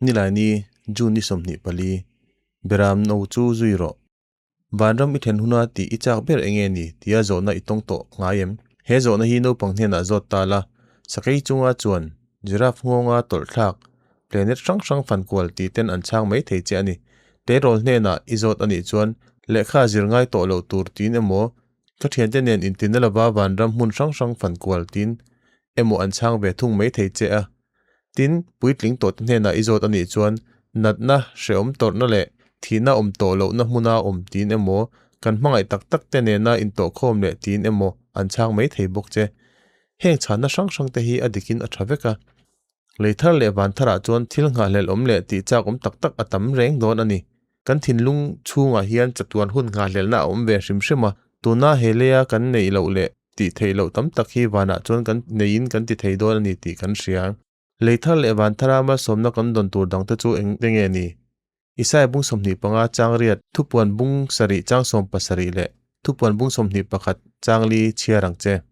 Nilaini, June ni 24, Beram no chu zui rawh. Vanram i thlen huna tih i chak ber enge ni tia zawhna i tawng tawh ngai em? He zawhna hi naupang hnenah zawt ta la, sakei chunga chuan giraffe ngawnga tawlh thlak, planet hrang hrang fankual tih ten an chhang mai thei che a ni. Tleirawl hnenah i zawt a nih chuan lehkha zir ngai tawh loh tur tiin emaw, ka thiante nen intina lova vanram hmun hrang hrang fankual tiin emaw an chhang ve thung mai thei che a. Tin, puitling tawhte hnenah i zawt a nih chuan natna, hrehawm tawrhna leh thihna awm tawh lohna hmuna awm tiin emaw, kan hmangaih tak takte nena intawhkhawm leh tiin emaw an chhang mai thei bawk che. Heng chhanna hrang hrangte hi a dikin a tha vek a. Lei thar leh van tharah chuan thil nghahhlelh awm leh tih chak awm tak tak a tam reng dawn a ni. Kan thinlung chhungah hian chatuan hun nghahhlelhna a awm ve hrim hrim a, tuna he leia kan neih loh leh tih theih loh tam tak hi vanah chuan kan neiin kan ti thei dawn a ni tih kan hria. Lei thar leh van thara malsawmna kan dawn tur dangte chu eng te nge ni? Isaiah bung 25 chang riat, thupuan bung sarih chang 70 leh thupuan bung 21 chang li chhiar ang che.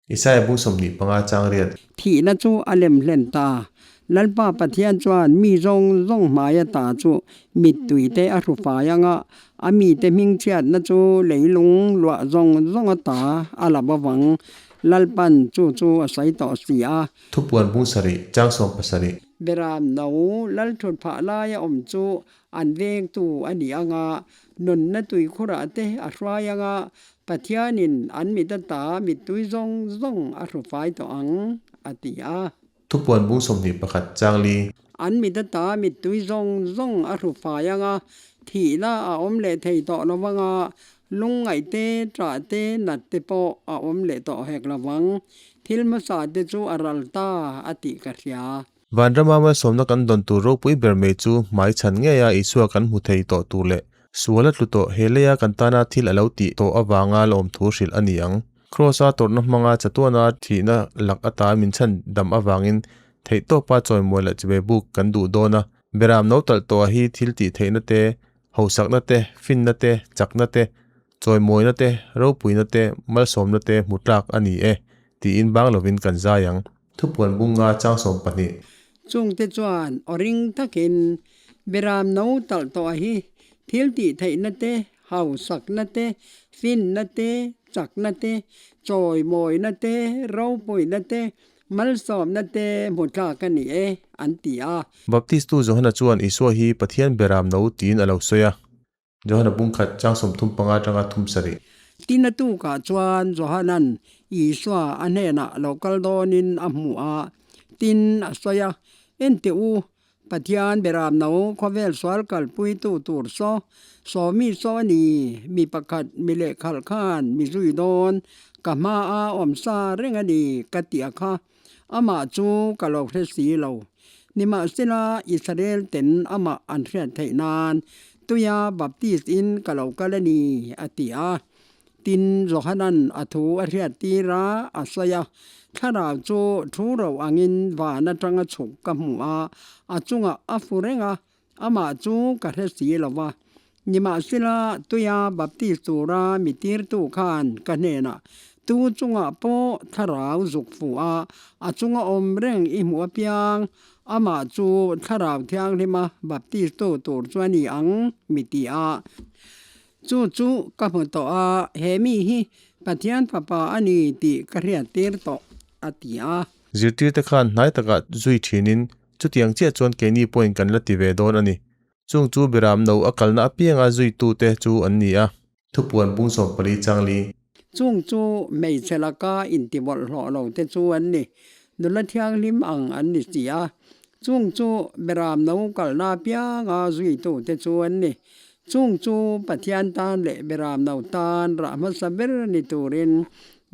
Isaiah bung 25 chang riat. Thihna chu a lem hlen ta. Lalpa Pathian chuan mi zawng zawng hmaia ta chu mittui te a hru fai ang a, a mite hmingchhiatna chu leilung luah zawng zawng a ta a la bo vang. Lalpan chu chu a sawi tawh si a. Thupuan bung sarih, chang 70. Beram no Lalthut phah laia awm chu an vengtu a ni ang a, nunna tuikhurah te a hruai ang a, Pathianin an mit ata mittui zawng zawng a hru fai tawh ang, a ti a. Thupuan bung 21 chang li. An mit ata mittui zawng zawng a hru fai ang a, thihna a awm leh thei tawh lo vang a, lungngaih te, ṭah te, nat te pawh a awm leh tawh hek lo vang. Thil hmasa te chu a ral ta, a tih ka hria. Vanrama malsawmna kan dawn tur ropui ber mai chu hmai chhan ngeia Isua kan hmu thei tawh tur leh sual a tlu tawh he leia kan tana thil a lo tih tawh avanga lawmthu hrilh a ni ang. Kraws-a tawrhna hmanga chatuana thihna lak ata min chhan dam avangin theihtawpa chawimawi leh chibai buk kan duh dawn a. Beram no talh tawha hi thil tih theihna te, hausakna te, finna te, chakna te, chawimawina te, ropuina te, malsawmna te hmu tlak a ni e tiin bang lovin kan zai ang. Thupuan bunga chang 12. Chungte chuan aw ring takin Beram no talh tawh hi thil tih theihna te, hausakna te, finna te, chakna te, chawimawina te, ropuina te, malsawmna te hmu tlak a ni e, an ti a. Baptistu Johana chuan Isua hi Pathian Beram no tiin a lo sawi a. Johana bung khat chang 35 atanga 37. Tin a tukah chuan Johanan Isua a hnenah lo kal dawnin a hmu a, tin a sawi a, Enteh u, Pathian beram no khawvel sual kalpuitu tur saw, sawmi saw a ni, mi pakhat mi lehkhalh khan mi zui dawn, ka hmaa awmsa reng a ni, ka ti a kha. Amah chu ka lo hre si lo. Nimahsela, Israel ten amah an hriat theih nan tuia baptist in ka lo kal a ni, a ti a. Tin, Johanan a thu a hriat tir a, a sawi a, Thlarau chu thu ro angin van atanga chhuk ka hmu a, a chungah a fu reng a, amah chu ka hre si lo va. Nimahsela, tuia baptist tura mi tirtu khan ka hnenah, Tu chungah pawh thlarau zuk fuh a, a chunga awm reng i hmuh apiang, amah chu thlarau thianghlima baptist tu tur chu a ni ang, mi ti a. Chu chu ka hmu tawh a, he mi hi Pathian Fapa a ni tih ka hriattir tawh, a ti a. Zirtirte khan hnai takah zui thinin chutiang chiah chuan keini pawhin kan la ti ve dawn a ni. Chung chu Beram no a kalna apianga zuitute chu an ni a. Thupuan bung 14 chang li. Chung chu hmeichhe laka intibawlhhlawh lo te chu an ni. Nula thianghlim ang an ni si a. Chung chu Beram no kalna apianga zuitute chu an ni. Chung chu Pathian tan leh Beram no tan rah hmasa ber ni turin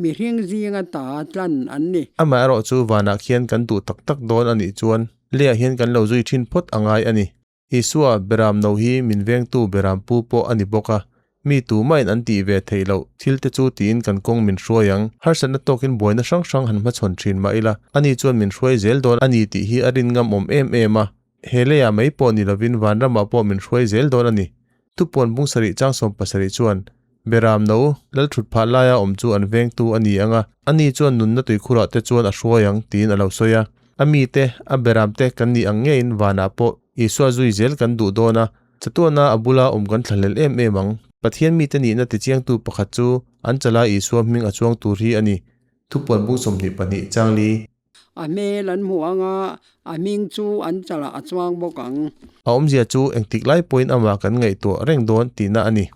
mihring zinga ta tlan an ni. Amaherawh chu vanah khian kan duh tak tak dawn a nih chuan leiah hian kan lo zui thin phawt a ngai a ni. Isua Beram no hi min vengtu Beram pu pawh a ni bawk a, mi tumahin an tih ve theih loh thil te chu tiin kan kawng min hruai ang. Harsatna tawkin buaina hrang hrang han hmachhawn thin mah ila, ani chuan min hruai zel dawn a ni tih hi a rin ngam awm em em a. He leiah mai pawh ni lovin vanramah pawh min hruai zel dawn a ni. Thupuan bung sarih chang 70 chuan, Beram no, lal thut phah laia awm chu an vengtu a ni ang a, ani chuan nunna tuikhurah te chuan a hruai ang, tiin a lo sawi a. A mite, a beram te kan nih ang ngeiin vanah pawh. Isua zui zel kan duh dawn a, chatuana a bula awm kan thlahlel em em ang. Pathian mite nihna tichiangtu pakhat chu an chala Isua hming a chuang tur hi a ni. Thupuan bung 22 chang li. A hmel an hmu ang a, a hming chu an chalah a chuang bawk ang. A awmzia chu engtik lai pawhin amah kan ngaihtuah reng dawn tihna a ni.